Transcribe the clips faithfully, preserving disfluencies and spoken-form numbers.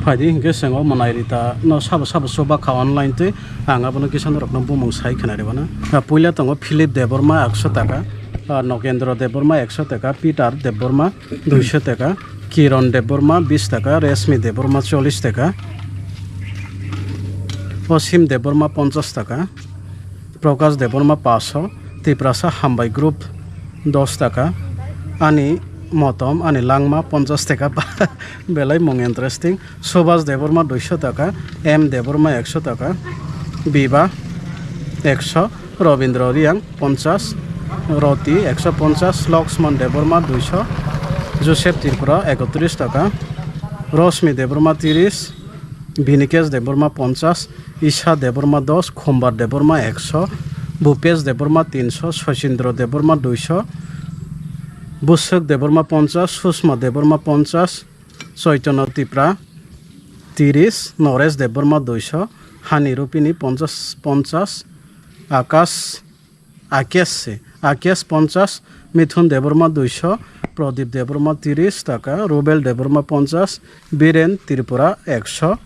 Phaidi hinkhe chwng o Monai Rita no sabo sabo chuba kha online twi, ang abono kisa norokno bumung sai khna rwmano. Ah, puila tongo Philip Debbarma ekso taka, ah, Nogendra Debbarma ekso taka, Peter Debbarma duiso taka, Kiron Debbarma bis taka, Resmi Debbarma chollis taka, Osim Debbarma ponchas taka, Prakash Debbarma paso, Tiprasa Hambai Group dos taka, ani motom, ani langma ponchas taka, belai mung interesting. Subhas Debbarma duiso taka, M Debbarma ekso taka, Biba ekso, Robindra Riang ponchas, Roti ekso ponchas, Loksman Debbarma duiso, Joseph Tripura ekotris taka, Rosmi Debbarma tiris, Binikesh Debbarma ponchas, Isha Debbarma dos, Khumbar Debbarma ekso, Bhupesh Debbarma tinso, Sachindra Debbarma duiso, Buswk Debbarma ponchas, Susma Debbarma ponchas, Chaitanya Tripura tiris, Noresh Debbarma duiso, Hani Rupini ponchas, ponchas, Akash, Akesh se, Akesh ponchas, Mithun Debbarma duiso, Pradip Debbarma tiris taka, Rubel Debbarma ponchas, Biren Tripura ekso,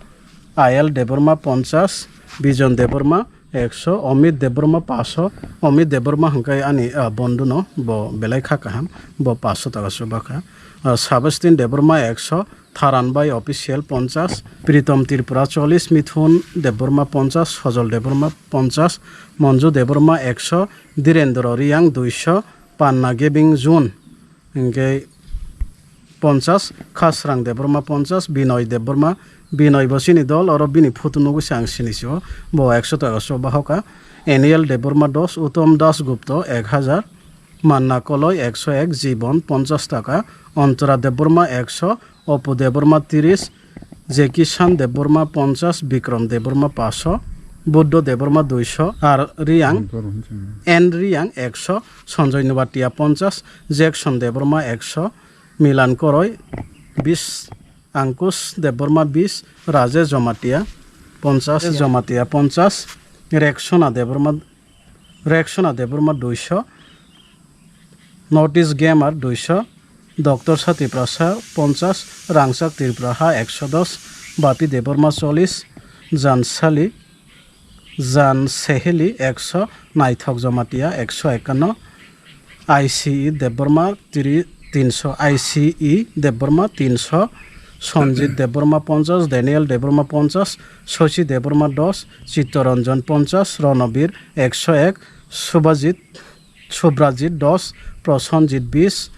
Ayal Debbarma ponchas, Bijon Debbarma ekso, Omit Debbarma paso, Omit Debbarma hwnkhe ani, ah, bondhuno bo belai kha kaham, bo paso taka chuba kha. Ah, Sebastian Debbarma ekso, Tharan bai official ponchas, Pritom Tripura chollis, Mithun Debbarma ponchas, Sojol Debbarma ponchas, Monju Debbarma ekso, Direndra Riang duiso, Panna Giving June hwnkhe ponchas, Khasrang Debbarma ponchas, Binoy Debbarma, Binoy bo chini dol, oro bini photo nugwi se ang sini sio, bo ekso taka chuba hoka, Aniel Debbarma dos, Uttom Das Gupta ek hajar, Manna Koloi ekso ek, Jibon ponchas taka, Ontara Debbarma ekso, Opu Debbarma tiris, Jekishan Debbarma ponchas, Bikrom Debbarma paso, Buddho Debbarma duiso, R Riang, N Riang ekso, Sanjoy Nubatia ponchas, Jackson Debbarma ekso, Milan Koroi bis, Ankush Debbarma bis, Rajesh Jomatia ponchas, Jomatia ponchas, Reksona Debbarma Reksona Debbarma duiso, North East Gamer duiso, Doctor Sati Prasa ponchas, Rangchak Tripura ha ekso dos, Bapi Debbarma chollis, Jansali, Jan Seheli ekso, Naithok Jomatia ekso ekanno, I C E Debbarma tiri-, tinso, I C E Debbarma tinso, Sonjit Debbarma ponchas, Daniel Debbarma ponchas, Sochi Debbarma dos, Chittoranjan ponchas, Ronobir ekso ek, Subhajit, Subrajit dos, Prosenjit bis,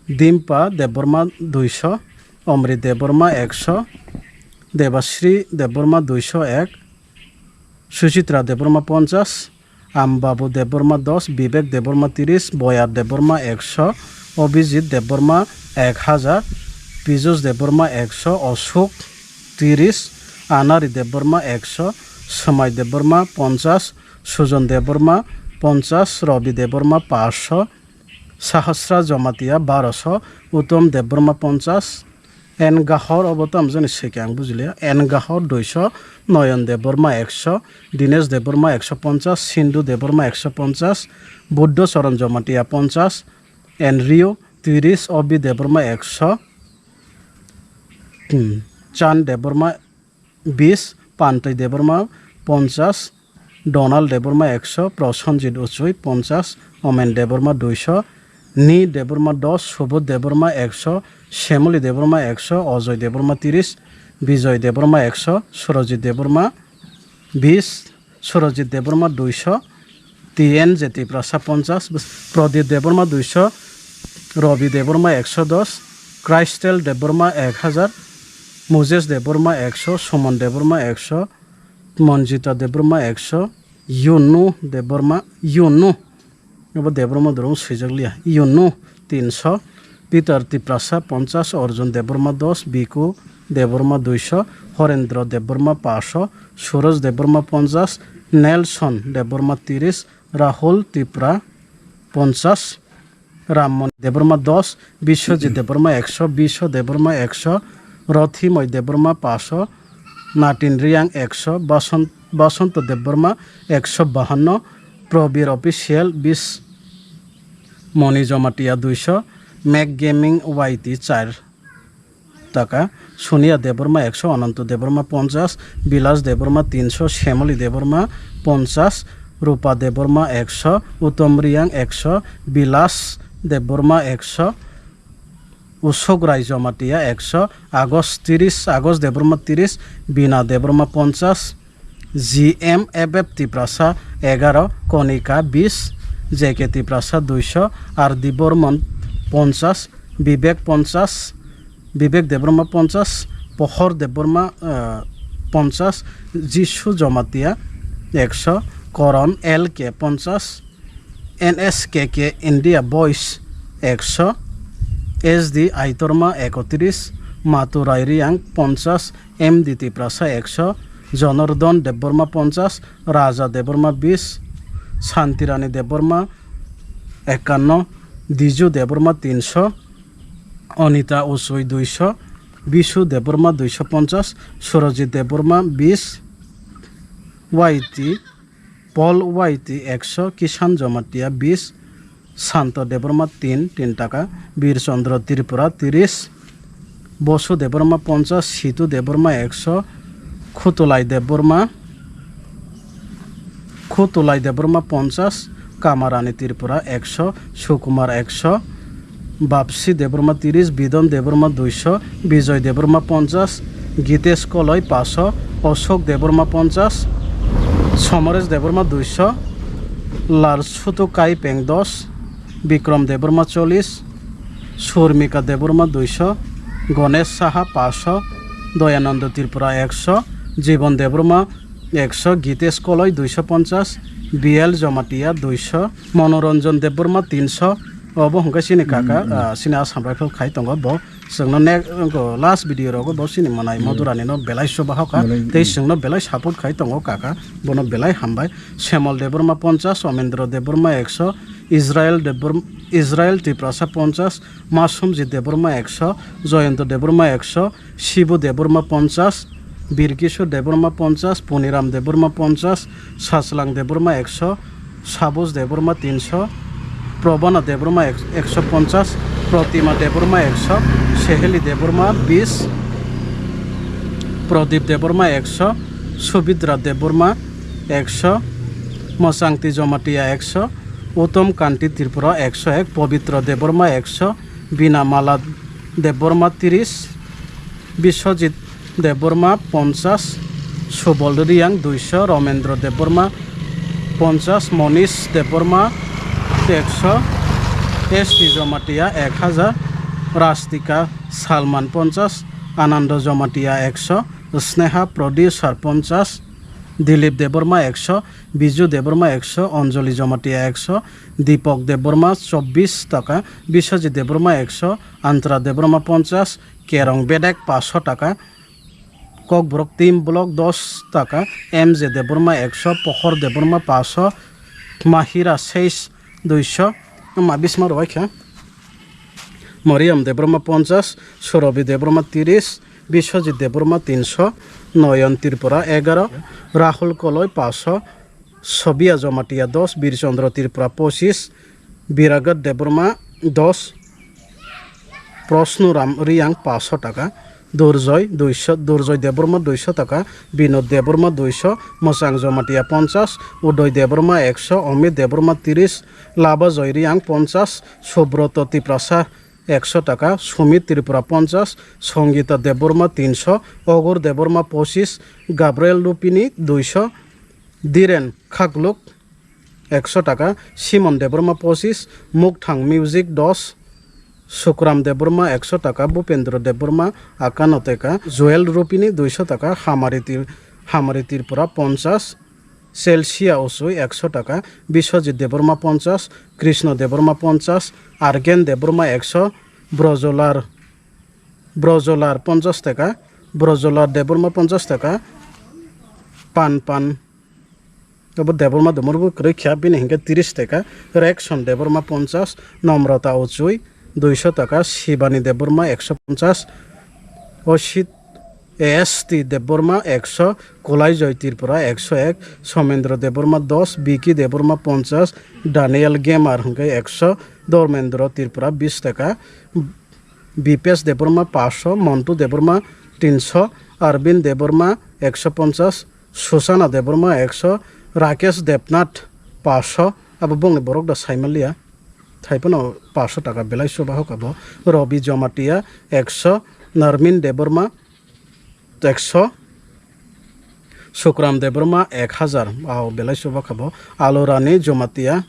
Dimpa Debbarma duiso, Omrit Debbarma ekso, Debasri Debbarma duiso ek, Suchitra Debbarma ponchas, Ambabu Debbarma dos, Bibek Debbarma tiris, Boyar Debbarma ekso, Obijit Debbarma ek hajar, Pijus Debbarma ekso, Osuk tiris, Anari Debbarma ekso, Somai Debbarma ponchas, Sujon Debbarma ponchas, Robi Debbarma paso, Sahasra Jomatia baroso, Uttom Debbarma ponchas, N Gahor obo tamo jani seke ang bujiliya, N Gahor duiso, Noyon Debbarma ekso, Dinesh Debbarma ekso ponchas, Sindhu Debbarma ekso ponchas, Buddho Charan Jomatia ponchas, N Rio tiris, Obi Debbarma ekso, hmm, Chan Debbarma bis, Pantwi Debbarma ponchas, Donal Debbarma ekso, Prosenjit Uchui ponchas, Omen Debbarma duiso, Ni Debbarma dos, Subodh Debbarma ekso, Shemoli Debbarma ekso, Ojoy Debbarma tiris, Bijoy Debbarma ekso, Surojit Debbarma bis, Surojit Debbarma duiso, T N J Tiprasa ponchas, Pradip Debbarma duiso, Robi Debbarma ekso dos, Christel Debbarma ek hajar, Moses Debbarma ekso, Suman Debbarma ekso, Monjita Debbarma ekso, Yunu Debbarma, Yunu, abo Debbarma dorong swijak liya, Yunu tinso, Peter Tiprasa ponchas, Arjun Debbarma dos, Biku Debbarma duiso, Horendra Debbarma paso, Suraj Debbarma ponchas, Nelson Debbarma tiris, Rahul Tipra ponchas, Rammoni Debbarma dos, Biswajit Debbarma ekso, Biswa Debbarma ekso, Rothimoi Debbarma paso, Natin Riang ekso, Bason-, Basonto Debbarma ekso bahanno, Probir Official bis, Moni Jomatia duiso, Mac Gaming Y T char. taka, Sonia Debbarma ekso, Ananto Debbarma ponchas, Bilas Debbarma tinso, Shemoli Debbarma ponchas, Rupa Debbarma ekso, Utom Riang ekso, Bilas Debbarma ekso, Usok Rai Jamatia ekso, Agos tiris, Agos Debbarma tiris, Bina Debbarma ponchas, G M F F Tiprasa egaro, Konika bis, J K Tiprasa duiso, R D Bormon ponchas, Bibek ponchas, Bibek Debbarma ponchas, Pohor Debbarma, eh, ponchas, Jisu Jamatia ekso, Koron L K ponchas, N S K K India Boys ekso, S D Aitorma ekotris, Maturai Riang ponchas, M D Tiprasa ekso, Jonordon Debbarma ponchas, Raja Debbarma bis, Santirani Debbarma ekanno, Diju Debbarma tinso, Onita Usui duiso, Bisu Debbarma duiso ponchas, Surojit Debbarma bis, Y T, Paul Y T ekso, Kisan Jamatia bis, Santo Debbarma tin, tin taka, Bir Chandra Tripura tiris, Bosu Debbarma ponchas, Situ Debbarma ekso, Khutulai Debbarma, Khutulai Debbarma ponchas, Kamarani Tripura ekso, Sukumar ekso, Bapsi Debbarma tiris, Bidon Debbarma duiso, Bijoy Debbarma ponchas, Gitesh Koloi paso, Ashok Debbarma ponchas, Somoresh Debbarma duiso, Larsutu Kaipeng dos, Bikrom Debbarma chollis, Surmika Debbarma duiso, Gonesh Saha paso, Doyanando Tripura ekso, Jibon Debbarma ekso, Gitesh Koloi duiso ponchas, B L Jamatia duiso, Monoranjan Debbarma tinso, obo hwnkhe chini kaka, ah, chini Assam Rifle khai tongo, bo chwngno ne-, last video rogo bo chini manai Madurani no belai chubahoka, tei chwngno belai support khai tongo kaka, bono belai hambai. Semal Debbarma ponchas, Omendra Debbarma ekso, Israel Debbar-, Israel Tiprasa ponchas, Masumjit Debbarma ekso, Joyonto Debbarma ekso, Shibu Debbarma ponchas, Birkishor Debbarma ponchas, Poniram Debbarma ponchas, Sachlang Debbarma ekso, Sabus Debbarma tinso, Probana Debbarma ek-, ekso ponchas, Protima Debbarma ekso, Seheli Debbarma bis, Prodip Debbarma ekso, Subidra Debbarma ekso, Mochangti Jamatia ekso, Uttom Kanti Tripura ekso ek, Pobitro Debbarma ekso, Bina Mala Debbarma tiris, Biswajit Debbarma ponchas, Subol Riang duiso, Romendro Debbarma ponchas, Monish Debbarma ekso, S T Jamatia ek hajar, Rastika Salman ponchas, Anando Jamatia ekso, Sneha Producer ponchas, Dilip Debbarma ekso, Biju Debbarma ekso, Anjali Jamatia ekso, Deepak Debbarma chobbish taka, Biswajit Debbarma ekso, Antra Debbarma ponchas, Kerong Bedek paso taka, Kokborok Team Block dos taka, M J Debbarma ekso, Pohor Debbarma paso, Mahira Seis duiso, ma bisma rwai kha. Mariam Debbarma ponchas, Surabi Debbarma tiris, Biswajit Debbarma tinso, Noyon Tripura egaro, Rahul Koloi paso, Sobia Jamatia dos, Birchandra Tripura pochis, Biragat Debbarma dos, Prosnuram Riang paso taka, Durjoy duiso, Durjoy Debbarma duiso taka, Binod Debbarma duiso, Mwchang Jamatia ponchas, Udoy Debbarma ekso, Omit Debbarma tiris, Laba Joy Riang ponchas, Subroto Tiprasa ekso taka, Sumit Tripura ponchas, Songita Debbarma tinso, Ogur Debbarma pochis, Gabriel Rupini duiso, Diren Khakluk ekso taka, Simon Debbarma pochis, Mukthang Music dos, Sukram Debbarma ekso taka, Bupendra Debbarma akano teka, Joel Rupini duiso taka, Hamari Tir-, Hamari Tripura ponchas, Chelsea Osui ekso taka, Biswajit Debbarma ponchas, Krishna Debbarma ponchas, Argen Debbarma ekso, Brojolar, Brojolar ponchas taka, Brojolar Debbarma ponchas taka, Pan Pan, abo Debbarma dumor bo kwrwi kha, bini hinkhe tiris taka, Rekson Debbarma ponchas, Nomrata Osui duiso taka, Shibani Debbarma ekso ponchas, Osit A S T Debbarma ekso, Kolai Joy Tripura ekso ek, Somendra Debbarma dos, Biki Debbarma ponchas, Daniel Gemar hwnkhe ekso, Dormendra Tripura bis taka, Bipesh Debbarma paanch sho, Montu Debbarma tin sho, Arvind Debbarma ekso ponchas, Susana Debbarma ekso, Rakesh Debnath paanch sho, abo bongni borok da saimanliya. Thaiphano paanch sho taka belai chubahoka bo. Robi Jomatia ekso, Narmin Debbarma ekso, Sukram Debbarma ek hajar, ao belai chubahoka bo. Alurani Jomatia,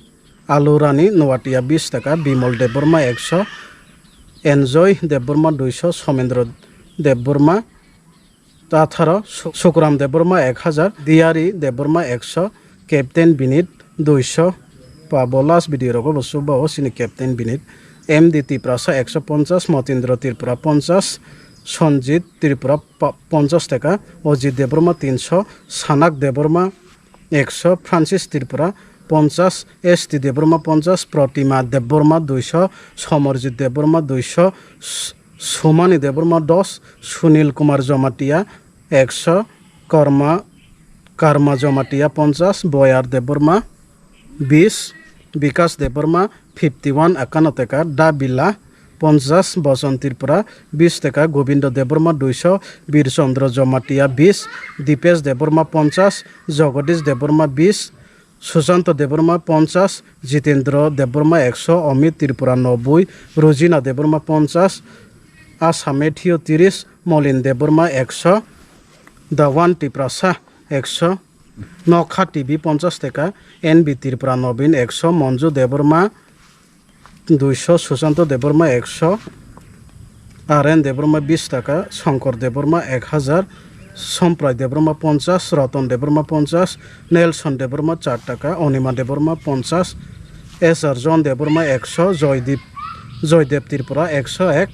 Alurani Noatia bis taka, Bimol Debbarma ekso, Enjoy Debbarma duiso, Somendro Debbarma atharo, Su-, Sukram Debbarma ek hajar, Diyari Debbarma ekso, Captain Binit duiso, pa bo last video rogo bo chuba o chini Captain Binit, M D Tiprasa ekso ponchas, Motindra Tripura ponchas, Sonjit Tripura pa-, ponchas taka, Ojit Debbarma tin sho, Sanak Debbarma ekso, Francis Tripura ponchas, S T Debbarma ponchas, Protima Debbarma duiso, Somorjit Debbarma duiso, S-, Sumani Debbarma dos, Sunil Kumar Jomatia ekso, Karma, Karma Jomatia ponchas, Boyar Debbarma bis, Bikas Debbarma fifty one, Akano teka, Dabila ponchas, Boson Tripura bis teka, Gobindo Debbarma duiso, Bir Chandra Jomatia bis, Dipesh Debbarma ponchas, Jagadish Debbarma bis, Susanto Debbarma ponchas, Jitendra Debbarma ekso, Amit Tripura noboi, Rujina Debbarma ponchas, Asa Matthew tiris, Molin Debbarma ekso, The One Tiprasa ekso, Nokha T V ponchas teka, N B Tripura Nobin ekso, Monju Debbarma duiso, Susanto Debbarma ekso, R N Debbarma bis taka, Shankar Debbarma ek hajar, Somprai Debbarma ponchas, Ratan Debbarma ponchas, Nelson Debbarma char taka, Onima Debbarma ponchas, S R John Debbarma ekso, Joydeep, Joydev Tripura ekso ek,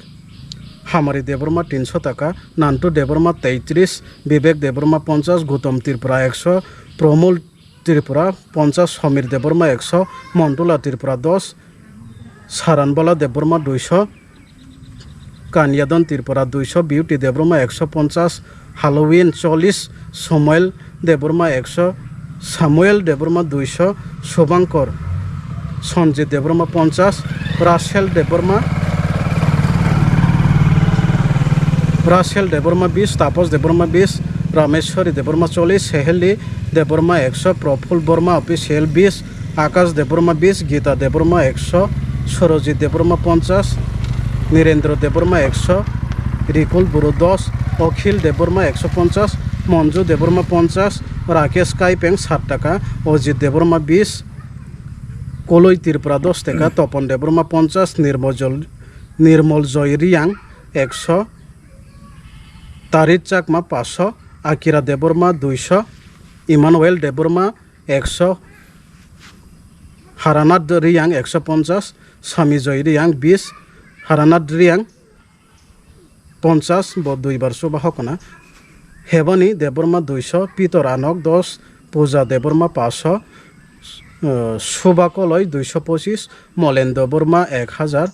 Hamari Debbarma tinso taka, Nantu Debbarma teitris, Bibek Debbarma ponchas, Gutom Tripura ekso, Promul Tripura ponchas, Somir Debbarma ekso, Montula Tripura dos, Saranbala Debbarma duiso, Kanyadon Tripura duiso, Beauty Debbarma ekso ponchas, Halloween chollish, Samuel Debbarma ekso, Samuel Debbarma duiso, Subhankar, Sanjit Debbarma ponchas, Rachel Debbarma, Rachel Debbarma bis, Tapos Debbarma bis, Rameshwari Debbarma chollish, Seheli Debbarma ekso, Proful Borma official bis, Akash Debbarma bis, Gita Debbarma ekso, Sorojit Debbarma ponchas, Nirendra Debbarma ekso, Rikul Buru dos, Okhil Debbarma ekso ponchas, Monju Debbarma ponchas, Rakesh Kaipeng sat taka, Ojit Debbarma bis, Koloi Tripura dos taka, Topon Debbarma ponchas, Nirmojol-, Nirmol Joy Riang ekso, Tarit Chakma paanch sho, Akira Debbarma duiso, Emmanuel Debbarma ekso, Haranath Riang ekso ponchas, Sami Joy Riang bis, Haranath Riang ponchas, bo duibar chuba hokna, Hebani Debbarma duiso, Pitor Anok dos, Puja Debbarma paanch sho, eh, Suba Koloi duiso pochis, Molen Debbarma ek hajar,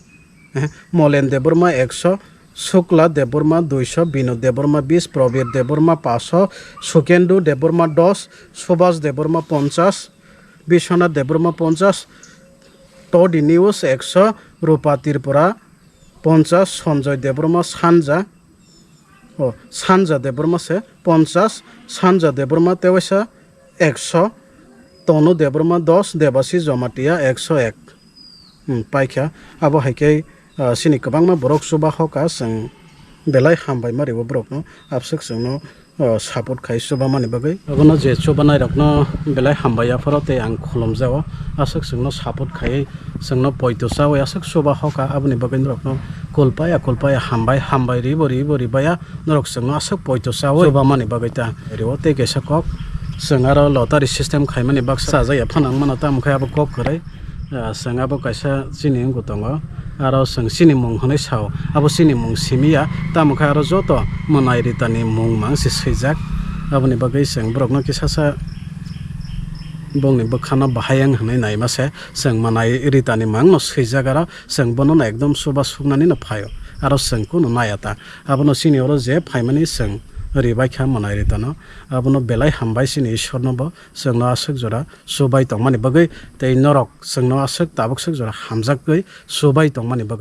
eh, Molen Debbarma ekso, Sukla Debbarma duiso, Binu Debbarma bis, Probir Debbarma paanch sho, Sukendu Debbarma dos, Subhas Debbarma ponchas, Biswanath Debbarma ponchas, Todi News ekso, Rupa Tripura ponchas, Sanjoy Debbarma sanja, o, Sanja Debbarma se ponchas, Sanja Debbarma tewaisa ekso, Tonu Debbarma dos, Debasi Jomatia ekso ek. Hmm, paikha. Abo hai khe, ah, chini kwbangma borok chuba hoka, chwng belai hambai ma rwo borokno, abswk chwngno, ah, support khai chuba mani bagwi. Abono je chuba nairokno belai hambai ya phoro tei ang khulumjao. Aswk chwngno support khai, chwngno poito chawi aswk chuba hoka, aboni bagwi norokno kulpaya kulpaya hambai, hambai ribo ribo ribaya. Norok chwngno aswk poito chawi chuba mani bagwi ta rwo tei kaisa kok. Chwng aro lottery system khaimani baksa chajak ya phano wng mano, tamo khe abo kok kwrwi. Ah, chwng abo kaisa chini wngkha tongo. Aro chwng chini mung hwnwi sao. Abo chini mung simi ya. Tamo khe aro joto mwnai ritani mung mang se swijak. Aboni bagwi chwng borokno kisa sa bongni bwkhano bahai wng hwnwi naima se. Chwng mwnai ritani mangno swijak aro chwng bonono ekdom chuba suknanino phaio. Aro chwng kunu naiya ta. Abono chini oro je phaimani chwng ribaikha mwnai ritano. Abono belai hambai chini Ishwarno bo chwngno aswk jora chubai tongmani bagwi tei norok chwngno aswk tabuk swk jora hamjakgwi chubai tongmani bagwi.